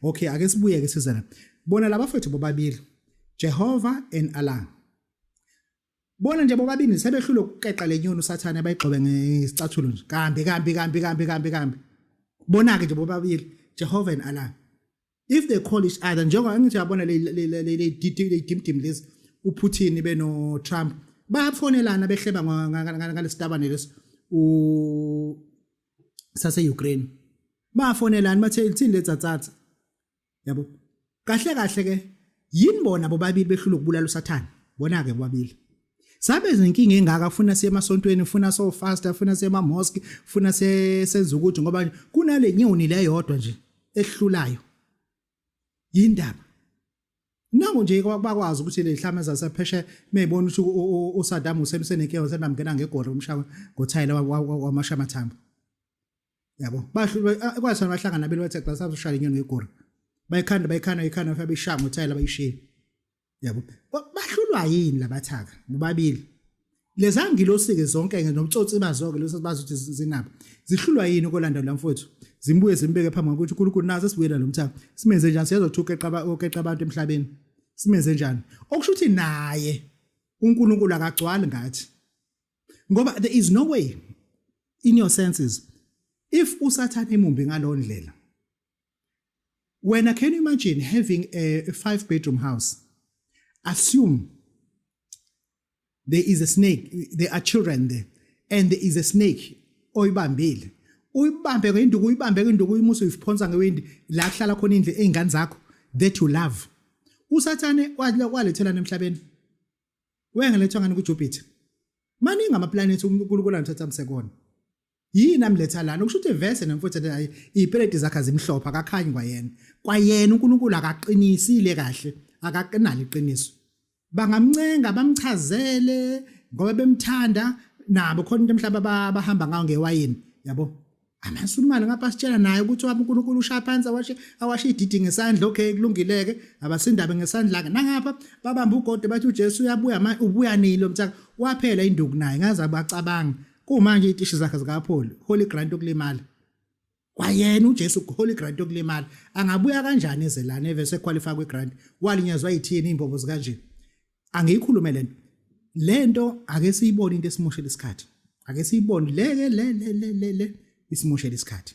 Okay, ake sibuye ke sizana. Bona labafethu bobabili, Jehova and Allah. Bona nje bobabili sebehlule ukuqeqa lenyoni uSathane abayigxobe ngesicathulo nje. Kambi kambi kambi kambi kambi kambi. Bona ke nje bobabili Jehova and Allah. If they call each other njengoba ngithi yabona le le le le dimdim lezi uPutin beno Trump bayafonelana behleba ngalesitabane lesi u sase Ukraine. Bafonelana bathe lithini letsatsatsa. Yabo. Kahle kahle ke yini bona bobabili behlula ukubulala uSathane? Bona ke bobabili. Sabe izinkinga engaka funa siye emasontweni, funa so fast, funa siye ema mosque, funa senze ukuthi ngoba kunale nyoni leyodwa nje ehlulayo. Yindaba. Nangu nje bakwazi ukuthi lezihlama zasephesheya meyibona ukuthi uSaddam Hussein usenenkinga sebamngena ngegolo umshaya ngothayela wamasha amathambo. Yabo bahlulwa kwathi bahlangana belo bathi cha sazoshaya inyoni ngegori. Bayikhanda bayikhanda bayikhanda bafika beyishaya ngothayela bayishiye. Yabo bahlulwa yini labathaka bobabili. Leza ngilosi ke zonke ke nobutsotsi bazo ke leso bazi ukuthi zinabo. Zihlulwa yini ukolanda la mfowethu? Zimbuye zimbeke phambi kokuthi uNkulunkulu naso sibuyela lo mthaka. Simenze njani siyezwa ukuthi ukeqa ukeqa abantu emhlabeni. Simenze njani? Okusho ukuthi naye uNkulunkulu akagcwali ngathi. Ngoba there is no way in your senses if uSathane emumbi ngalo ndlela. Wena can you imagine having a five bedroom house? Assume there is a snake, there are children there, and there is a snake oyibambile. Uyibambe ngenduku, uyibambe ngenduku, uyimuse uyiphonsa ngewindi la kuhlala khona indlu ezingane zakho that you love. USathane kwalethelana emhlabeni. Wengalethwa ngani kuJupiter? Maningi amaplanethi uNkulunkulu anithatha msekona. Yini amletha lana? Kusho ukuthi vese nemfuthu hayi iy'peleti zakhe azimhlophe akakhanyi kwayena. Kwayena uNkulunkulu akaqinisile kahle, akakinalo iqiniso. Bangamncenga bamchazele ngoba bemthanda nabo khona into mhlawumbe abahamba ngayo ngewayini yabo. Amasulumane ngapha sitshela naye ukuthi waba uNkulunkulu ushaya phansi awashe awashe ididi ngesandla okay kulungileke abasindabe ngesandla ke nangapha babamba ugode bathi uJesu uyabuya ubuya nini lo mthaka waphela induku naye ngaze abacabanga Kumanje itishi zakhe zikapholi, holy grant yokulimala. Kwayena uJesu holy grant yokulimala. Angabuya kanjani ezelana evese qualify kwi grant? Walinyazwa yithini imbobo zikanje? Angiyikhulume lento. Lento ake siyibone into esimoshela isikhathi. Ake siyibone le ke le le le le isimoshela isikhathi.